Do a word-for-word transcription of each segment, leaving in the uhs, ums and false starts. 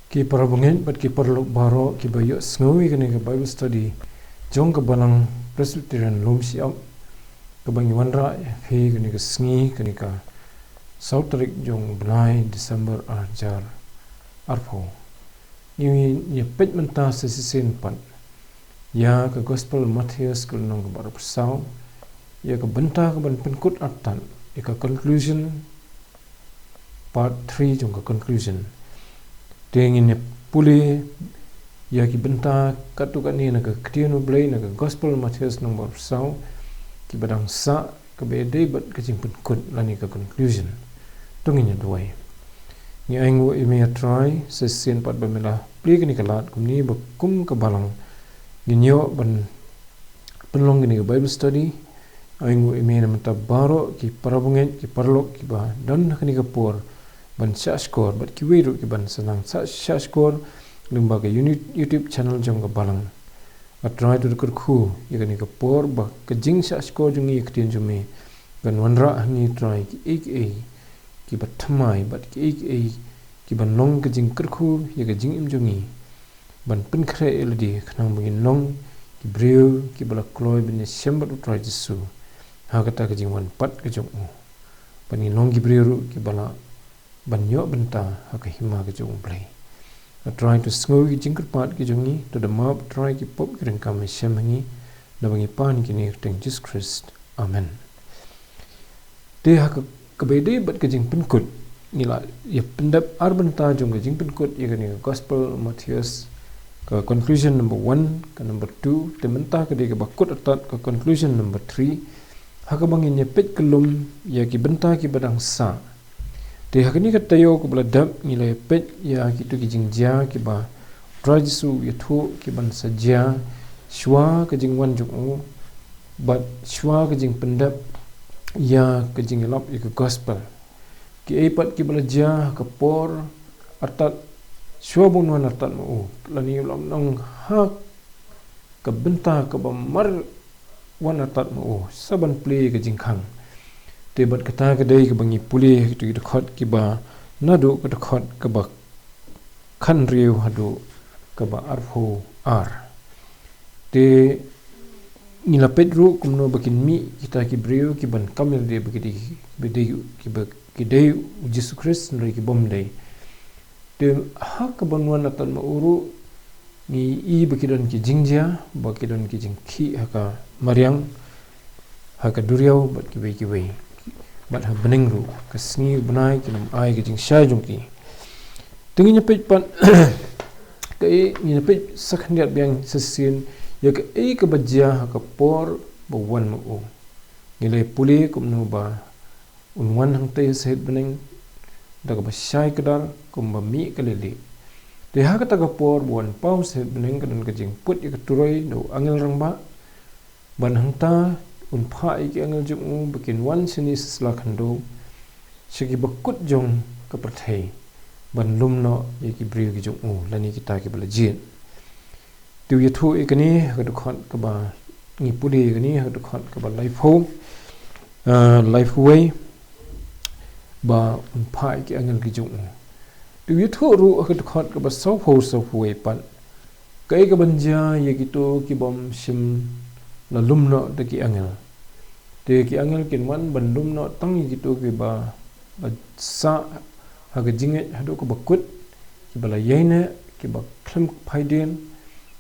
Ki parabangeit bad ki paralok baroh kiba ïohsngew ïa kane ka Bible study jong ka Balang Presbyterian Lumshyiap, kaba ngi wanrah ïa phi kane ka sngi, kane ka saw tarik jong u bnai December ar hajar arphew. Ngi ïa peit mynta sa shisien pat ïa ka Gospel Mathaios ka lynnong kaba arphew saw, ïa ka bynta kaban pynkut artat, ïa ka conclusion, part three jong ka conclusion. Te ngin ïa pule ïa ki bynta katto katne na ka Ktien U Blei, na ka Gospel Mathaios lynnong ba arphew saw, kiba dang sah, kaba ïadei bad ka jingpynkut lane ka conclusion. To ngin ïa duwai. Ngi ainguh ïa me, A Trai, sa shisien pat ba me la plie kane ka lad kumne ba kum ka Balang ngin ïoh ban pynlong kane ka Bible study. Ainguh ïa me namar baroh ki parabangeit, ki paralok kiba don ha kane ka por ban shahshkor, bad kiwei ruh kiban sa nang shah, shahshkor lyngba ka uni-, YouTube channel jong ka Balang. A Trai, to da kyrkhu ïa kane ka por ba ka jingshahshkor jong ngi ïa ka ktien jong me kan wanrah ha ngi, A Trai, kiei kiei kiba thymmai bad kiei kiei kiban long ka jingkyrkhu ïa ka jingim jong ngi, ban pynkhreh ïa lade khnang ba ngin long ki briew kiba la kloi ban ïashem bad U Trai Jisu ha kata ka jingwan pat ka jong u, ban ngin long ki briew ruh kiba lah ban ïoh bynta ha ka hima ka jong U Blei. A Trai, to sngew ïa ki jingkyrpad ki jong ngi, to da map, A Trai, ki pop ki ryngkam, me shem ha ngi, naba ngi pan kine ha ka kyrteng Jisu Khrist. Amen. Te ha ka, kaba ïadei bad ka jingpynkut, ngi la ïa pyndep ar bynta jong ka jingpynkut ïa kane ka Gospel Mathaios, ka conclusion number one, ka number two, te mynta ka dei kaba kut artat, ka conclusion number three, ha kaba ngin ïa peit kyllum ïa ki bynta kiba dang sah. Te ha kane ka taïew kaba la dep ngi la ïa peit ïa kito ki jingjia kiba U Trai Jisu u ïathuh kiban sa jia shuwa ka jingwan jong u, bad shuwa ka jingpyndep ïa ka jingïalap ïa ka gospel. Kiei pat kiba la jia ha ka por artat, shuwa ba un wan artat ma u, lane u la ong ha ka bynta kaba mar wan artat ma u, sa ban plie ka jingkhang. Te bad kata ka dei kaba ngi pule ha kito ki dkhot kiba naduh ka dkhot kaba khathynriew haduh kaba arphew ar. Te ngi la peit ruh kumno ba kin mih kita ki briew kiban kam ïalade ba ki dei, ba dei, kiba ki dei U Jisu Khrist, hynrei ki bym dei. Te ha kaban wan artat ma u ruh, ngi i ba ki don ki jingjia, ba ki don ki jingkhih ha ka mariang, ha ka duriaw, bad kiwei kiwei. Bad ha bneng ruh, ka sngi u bnai kin ym ai ka jingshai jong ki. Te ngin ïa peit pat, kaei, ngin ïa peit sa khyndiat biang sa shisien ïa kaei kaba jia ha ka por ba wan ma u. Ngi la pule kumno ba un wan hangtei ha sahit bneng da kaba shai kdar kumba mih ka lieh lieh. Te ha kata ka por ba wan paw sahit bneng, ka don ka jingput ïa ka turoi da u angel rangbah. Bad hangta un phah ïa ki angel jong u ba kin wan shane sha sla khyndew, sha kiba kut jong ka pyrthei, ban lum noh ïa ki briew ki jong u, lane kita kiba la jied. Te u ïathuh ïa kane ha ka dkhot kaba ngi pule ïa kane ha ka dkhot kaba laiphew, ah, laiphew wei, ba un phah ïa ki angel ki jong u. Te u ïathuh ruh ha ka dkhot kaba sawphew, sawphew wei pat, kaei kaban jia ïa kito ki bym shym la lum noh da ki angel. Te ki angel kin wan ban lum noh tang ïa kito kiba la sah ha ka jingngeit haduh kaba kut, kiba la ïaineh, kiba khlem phai dien.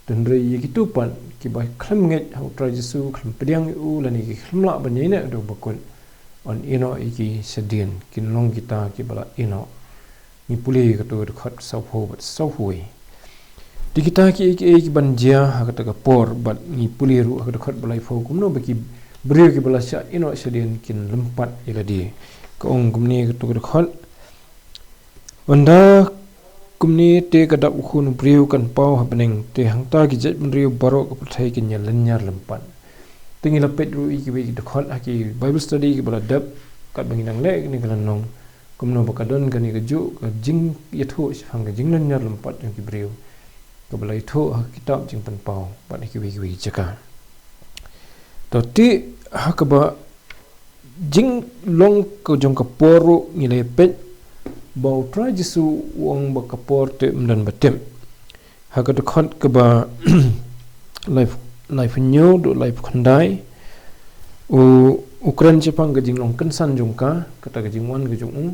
Hynrei ïa kito pat kiba khlem ngeit ha U Trai Jisu, khlem pdiang ïa u, lane ki khlem lah ban ïaineh haduh ba kut, yn ïeh noh ïa ki shadien, kin long kita kiba la ïeh noh. Ngi pule ïa kato ka dkhot sawphew bad sawphew wei. Te kita kiei kiei kiban jia ha kata ka por, bad ngi pule ruh ha ka dkhot ba laiphew kumno ba ki briew kiba la shah ïeh noh shadien kin lympat ïa lade. Ka ong kumne kato ka dkhot: Ynda kumne te ka Dak u Khun u briew kan paw ha bneng, te hangta ki jaitbynriew baroh ka pyrthei kin ïalynñiar lympat. Te ngi la peit ruh ïa kiwei ki dkhot ha ki Bible study kiba la dep, katba ngi dang leh kane ka lynnong, kumno ba ka don kane kajuh ka jingïathuh shaphang ka jinglynñiar lympat jong ki briew, kaba la ïathuh ha ka kitab Jingpynpaw bad ha kiwei kiwei ki jaka. To te ha kaba jinglong ka jong ka por ruh ngi la ïa peit ba U Trai Jisu u ong ba ka por te ym don ba tip. Ha ka dkhot kaba laiphew, laiphew hynñiew haduh laiphew khyndai, u, u kren shaphang ka jinglong kynsan jong ka, kata ka jingwan ka jong u,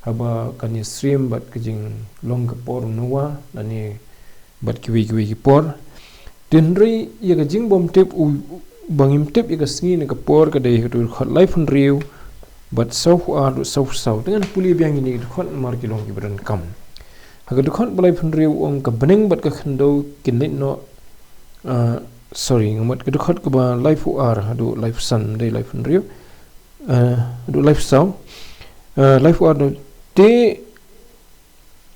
haba kan ïasyriem bad ka jinglong ka por u Noah, lane bad kiwei kiwei ki por. Te hynrei ïa ka jingbymtip u, ba ngim tip ïa ka sngi ne ka por, ka dei ha ka dkhot laiphew hynriew bad sawphew ar haduh sawphew saw. Te ngan pule biang kine ki dkhot namar ki long kiba donkam. Ha ka dkhot ba laiphew hynriew u ong, ka bneng bad ka khyndew kin leit noh, ah, sorry, nga mut ka dkhot kaba laiphew ar haduh laiphew san, ym dei laiphew hynriew. Ah, haduh laiphew saw. Ah, laiphew ar haduh, te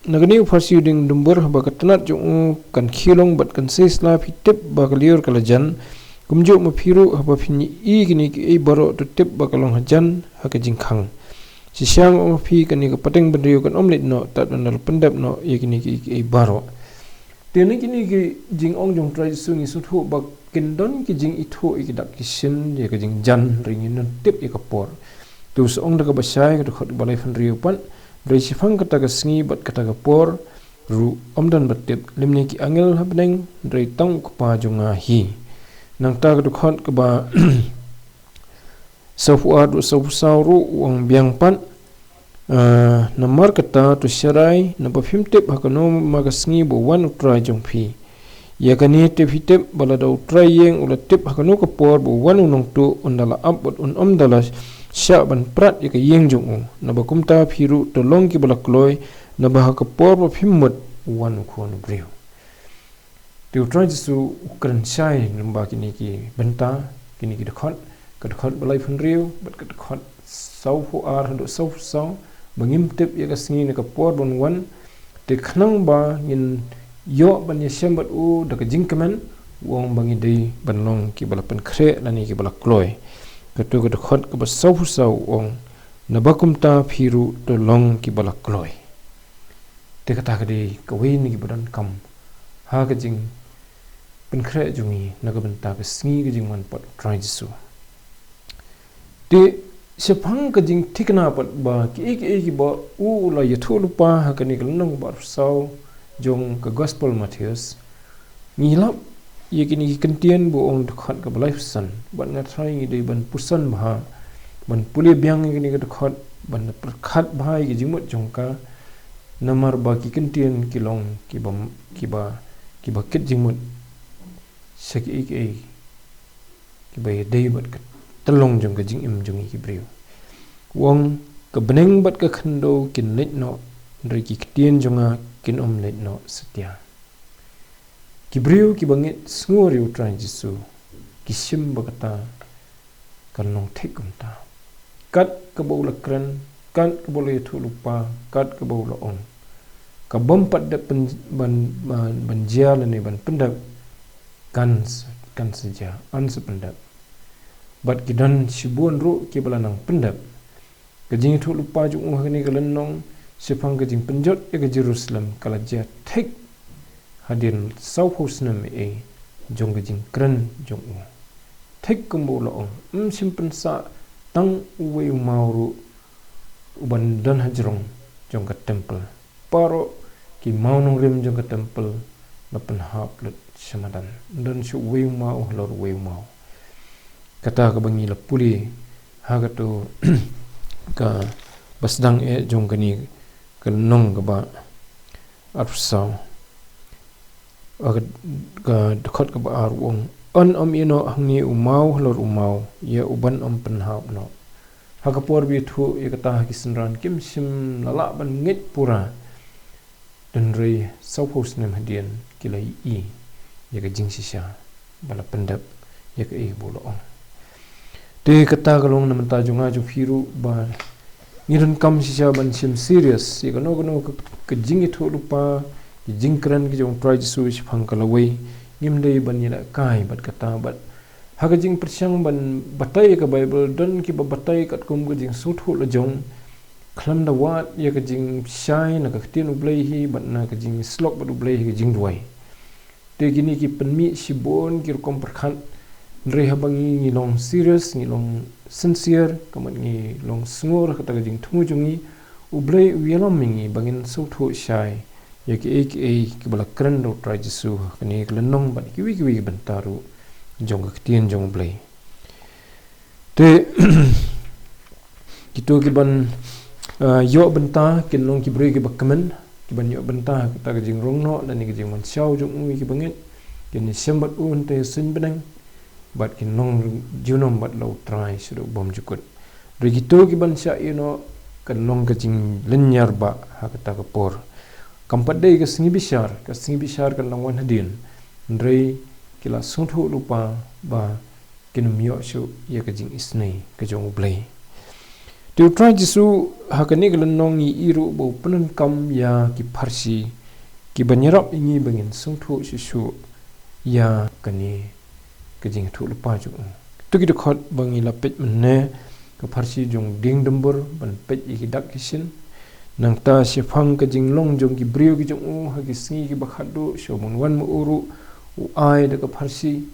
na kane u Pharisi u dieng dumbur, haba ka tnat jong u kan khie long bad kan sei sla, phi tip ba ka lyiur ka la jan. Kumjuh ma phi ruh, haba phin ïohi ïa kine kiei baroh, to tip ba ka long hajan ha ka jingkhang. Shisha nga ong ha phi, kane ka pateng bynriew kan ym leit noh tad ban da la pyndep noh ïa kine kiei kiei baroh. Te na kine ki jingong jong U Trai Jisu ngi sngewthuh ba kin don ki jingithuh ïa ki dak ki shin ïa ka jingjan, hynrei ngim tip ïa ka por. Te u sa ong da kaba shai ha ka dkhot kaba laiphew hynriew pat, hynrei shaphang kata ka sngi bad kata ka por ruh ym don ba tip, lymne ki angel ha bneng, hynrei tang U Kpa jong nga hi. Nangta ka dkhot kaba sawphew ar haduh sawphew saw ruh u ong biang pat, ah, namar kata to sharai, naba phim tip ha kano ma ka sngi ba wan U Trai jong phi. Ïa kane te phi tip ba lada U Trai ïing u la tip ha kano ka por ba wan U Nongtuh, un da la ap bad un ym da la shah ban prat ïa ka ïing jong u. Naba kumta phi ruh to long kiba la kloi, naba ha ka por ba phim mut u wan U Khun u briew. Te U Trai Jisu u kren shai lyngba kine ki bynta, kine ki dkhot, ka dkhot ba laiphew hynriew bad ka dkhot sawphew ar haduh sawphew saw, ba ngim tip ïa ka sngi ne ka por ban wan. Te khnang ba ngin ïoh ban ïashem bad u da ka jingkmen, u ong ba ngi dei ban long kiba la pynkhreh lane kiba la kloi. Kato ka dkhot kaba sawphew saw u ong, naba kumta phi ruh to long kiba la kloi. Te kata ka dei kawei na kiba donkam ha ka jingpynkhreh jong ngi na ka bynta ka sngi ka jingwan pat U Trai Jisu. Te shaphang ka jingthikna pat ba kiei kiei kiba u la ïathuh lypa ha kane ka lynnong kaba arphew saw jong ka Gospel Mathaios, ngi lap ïa kine ki kyntien ba u ong dkhot kaba laiphew san, bad nga tharai ngi dei ban puson bha, ban pule biang ïa kine ki dkhot, ban pyrkhat bha ïa ki jingmut jong ka, namar ba ki kyntien ki long kiba, kiba, kiba kit jingmut sha kiei kiei kiba ïadei bad ka tyllong jong ka jingim jong ngi ki briew. U ong, ka bneng bad ka khyndew kin leit noh, hynrei ki ktien jong nga kin ym leit noh satia. Ki briew kiba ngeit sngur ïa U Trai Jisu ki shim ba kata kan long thik kumta. Kat kaba u la kren, kat kaba u la ïathuh lypa, kat kaba u la ong, ka bym pat dep ban, ban, ban, ban jia lane ban pyndep, kan s-, kan sa jia, yn sa pyndep. Bad ki don shibun ruh kiba la nang pyndep. Ka jingïathuh lypa jong u ha kane ka lynnong shaphang ka jingpynjot ïa ka Jerusalem ka la jia thik hadien sawphew snem ei jong ka jingkren jong u. Thik kumba u la ong, ym shym pynsah tang uwei u maw ruh u ban don hajrong jong ka temple. Baroh ki maw nongrim jong ka temple la pynhap lut sha madan. Ym don shuh uwei u maw halor uwei u maw. Kata kaba ngi la pule ha kato kaba sdang eh jong kane ka lynnong kaba arphew saw. Ha ka, ka dkhot kaba ar u ong, yn ym ïehnoh hangne u maw halor u maw, ïa u ban ym pynhap noh. Ha ka por ba ïathuh ïa kata ha ki synran kim shym la lah ban ngeit pura. Hynrei sawphew snem hadien ki la ïohi ïa ka jingshisha ba la pyndep ïa kaei ba u la ong. Te kata ka long na bynta jong nga jong phi ruh ba ngi donkam shisha ban shim serious ïa kano kano ka, ka jingïathuh lypa, ka jingkren ka jong U Trai Jisu shaphang ka lawei. Ngim dei ban ïalehkai bad kata, bad ha ka jingpyrshang ban batai ïa ka Baibl, don kiba batai katkum ka jingsngewthuh la jong, khlem da wad ïa ka jingshai na ka ktien U Blei hi bad na ka jingïasyllok bad U Blei ha ka jingduwai. Te kine ki pynmih shibun ki rukom pyrkhat. Hynrei haba ngi, ngi long serious, ngi long sincere, ka mut ngi long sngur ha kata ka jingthmu jong ngi, U Blei u ïalam ïa ngi ba ngin sngewthuh shai ïa kiei kiei kiba la kren da u Trai Jisu ha kane ka lynnong bad kiwei kiwei ki bynta ruh jong ka ktien jong U Blei. Te kito kiban, ah, ïoh bynta kin long ki briew kiba kmen, kiban ïoh bynta ha kata ka jingrong noh lane ka jingmynsaw jong u ïa kiba ngeit, kin ïashem bad u hangta ha suiñ bneng, bad kin long junom bad la u Trai shaduh bymjukut. Hynrei kito kiban shah ïeh noh, kan long ka jinglynñiar bah ha kata ka por. Kam pat dei ka sngi bishar, ka sngi bishar kan long wan hadien. Hynrei ki la sngewthuh lypa ba kin ym ïoh shuh ïa ka jingisynei ka jong U Blei. Te u Trai Jisu ha kane ka lynnong ngi ïohi ruh ba u pyndonkam ïa ki pharshi kiban ïarap ïa ngi ba ngin sngewthuh shuh shuh ïa kane ka jingïathuhlypa jong u. Kito ki dkhot ba ngi la peit mynne, ka pharshi jong dieng dumbur ban peit ïa ki dak ki shin. Nangta shaphang ka jinglong jong ki briew ki jong u ha ki sngi kiba khatduh, shuwa ban wan ma u ruh, u ai da ka pharshi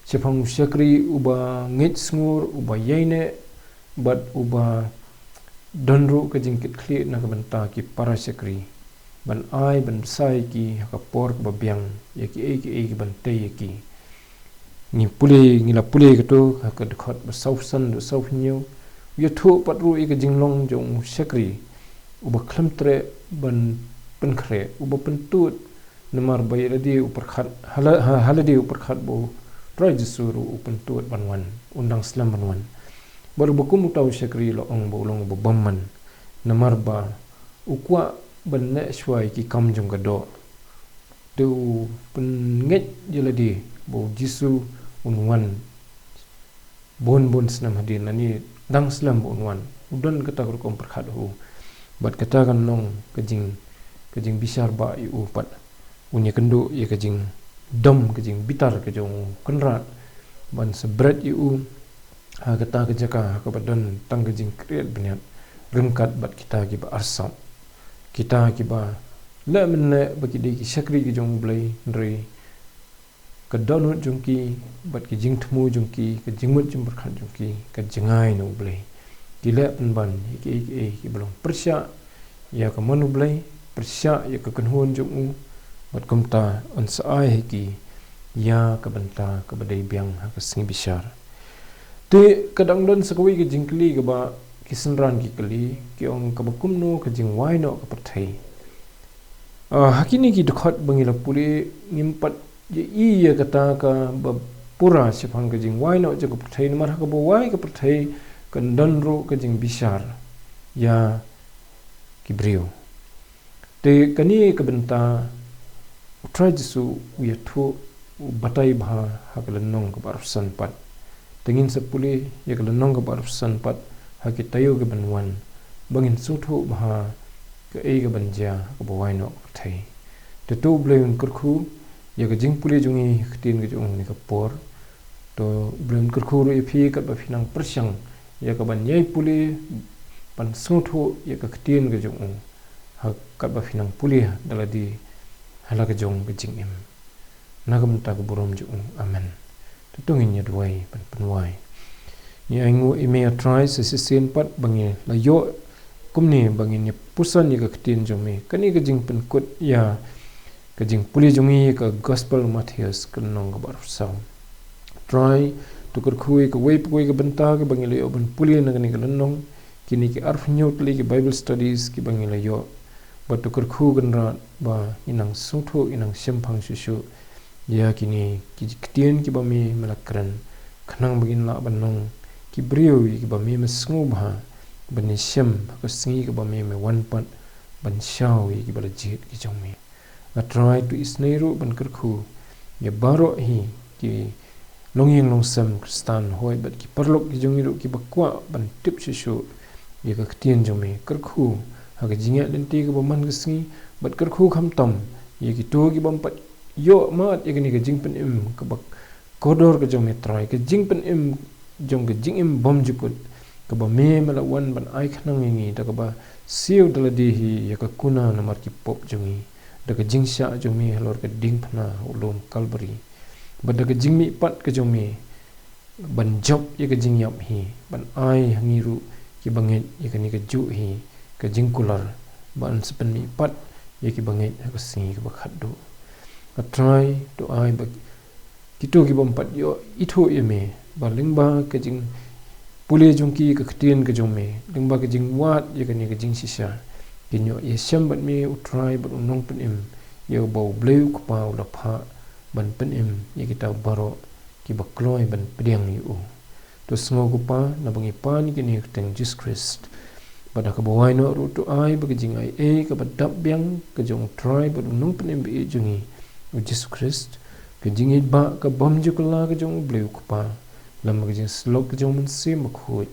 shaphang u shakri uba ngeit sngur, uba ïaineh, bad uba don ruh ka jingkitkhlieh na ka bynta ki para shakri ban ai, ban bsa ïa ki ha ka por kaba biang ïa kiei kiei kiban tei ïa ki. Ngi pule, ngi la pule kato ha ka dkhot ba sawphew san haduh sawphew hynñiew. U ïathuh pat ruh ïa ka jinglong jong u shakri uba khlem treh ban pynkhreh, uba pyntud namar ba ïa lade u pyrkhat, ha la-, ha, ha lade u pyrkhat ba u Trai Jisu ruh u pyntud ban wan, un dang slem ban wan. Bad uba kum uta u shakri la ong ba u long uba bymman namar ba u kwah ban leh shuwa ïa ki kam jong ka doh. Te u pynngeit ïa lade ba u Jisu un wan bun bun snem hadien lane dang slem ba un wan. U don kata ka rukom pyrkhat ha u. Bad kata kan long ka jing, ka jingbishar bah ïa u pat. Un ïakynduh ïa ka jingdom, ka jingbitar ka jong u Kynrad ban sa bret ïa u ha kata ka jaka ha kaba don tang ka jingkyrïat bniat ryngkat bad kita kiba arsap, kita kiba leh mynleh ba ki dei ki shakri ki jong U Blei, hynrei ka dohnud jong ki bad ki jingthmu jong ki, ka jingmut jingpyrkhat jong ki ka jngai na U Blei. Ki leh pynban ïa kiei kiei kiba long pyrshah ïa ka mon U Blei, pyrshah ïa ka kynhun jong u, bad kumta un sa ai ha ki ïa ka bynta kaba dei biang ha ka sngi bishar. Te ka dang don sa kawei ka jingkylli kaba ki synran ki kylli, ki ong, kaba kumno ka jingwai noh ka pyrthei? Ah, ha kine ki dkhot ba ngi la pule, ngim pat ïohi ïa kata kaba pura shaphang ka jingwai noh jong ka pyrthei, namar ha kaba wai ka pyrthei kan don ruh ka jingbishar ïa ki briew. Te kane ka bynta u Trai Jisu u ïathuh, u batai bha ha ka lynnong kaba arphew san pat. Te ngin sa pule ïa ka lynnong kaba arphew san pat ha ki taïew kiban wan, ba ngin sngewthuh bha kaei kaban jia ha kaba wai noh ka pyrthei. Te to U Blei un kyrkhu ïa ka jingpule jong ngi ha ka ktien ka jong u ha kane ka por. To U Blei un kyrkhu ruh ïa phi katba phi nang pyrshang ïa kaban ïai pule, ban sngewthuh ïa ka ktien ka jong u ha katba phi nang pule da lade ha la ka jong ka jingim. Na ka bynta ka burom jong u. Amen. To to ngin ïa duwai ban pynwai. Ngi ainguh ïa me, A Trai, sa shisien pat ba ngi la ïoh kumne ba ngin ïa puson ïa ka ktien jong me. Kane ka jingpynkut ïa ka jingpule jong ngi ïa ka Gospel Mathaios ka lynnong kaba arphew saw. Trai, to kyrkhu ïa kawei pa kawei ka bynta kaba ngi la ïoh ban pule na kane ka lynnong, kine ki arphew hynñiew tylli ki Bible studies kiba ngi la ïoh. Bad to kyrkhu Kynrad ba ngin nang sngewthuh, ngin nang shemphang shuh shuh ïa kine ki ktien kiba me, me la kren, khnang ba ngin lah ban long ki briew ïa kiba me, me sngewbha ban ïashem ha ka sngi kaba me, me wan pat ban shaw ïa kiba la jied ki jong me. A Trai, to isynei ruh ban kyrkhu ïa baroh hi ki longïing longsem Khristan, hooid bad ki paralok ki jong ngi ruh kiba kwah ban tip shuh shuh ïa ka ktien jong me. Kyrkhu ha ka jingïaid lynti kaba man ka sngi, bad kyrkhu khamtam ïa kito kibym pat ïoh mad ïa kane ka jingpynim kaba kordor ka jong me, Trai, ka jingpynim jong ka jingim bymjukut kaba me, me la wan ban ai khnang ïa ngi da kaba siew da lade hi ïa ka kuna namar ki pop jong ngi, da ka jingshah jong me halor ka diengphna ha u lum Kalbari, bad da ka jingmihpat ka jong me ban jop ïa ka jingïap hi, ban ai ha ngi ruh kiba ngeit ïa kane kajuh hi ka jingkular, ba yn sa pynmih pat ïa ki bangeit ha ka sngi kaba khatduh. A Trai, to ai ba kito ki bym pat ïoh ithuh ïa me, ba lyngba ka jingpule jong ki ka ktien ka jong me, lyngba ka jingwad ïa kane ka jingshisha, kin ïoh ïashem bad me U Trai bad U Nongpynim, ïa uba U Blei U Kpa u la phah ban pynim ïa kita baroh kiba kloi ban pdiang ïa u. To sngew ko Pa, naba ngi pan ïa kine ha ka kyrteng Jisu Khrist. Bad ha kaba wai noh ruh to ai ba ka jingaiei kaba dap biang ka jong U Trai bad U Nongpynim ba ïeit jong ngi, U Jisu Khrist, ka jingïeit ba ka bym ju kylla ka jong U Blei U Kpa, lem bad ka jingsyllok ka jong U Mynsiem Bakhuid,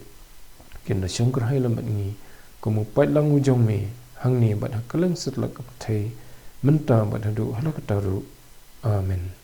kin da shongkyrhai lem bad ngi, kum u paidlang u jong me, hangne bad ha kylleng satlak ka pyrthei, mynta bad haduh hala katta ruh. Amen.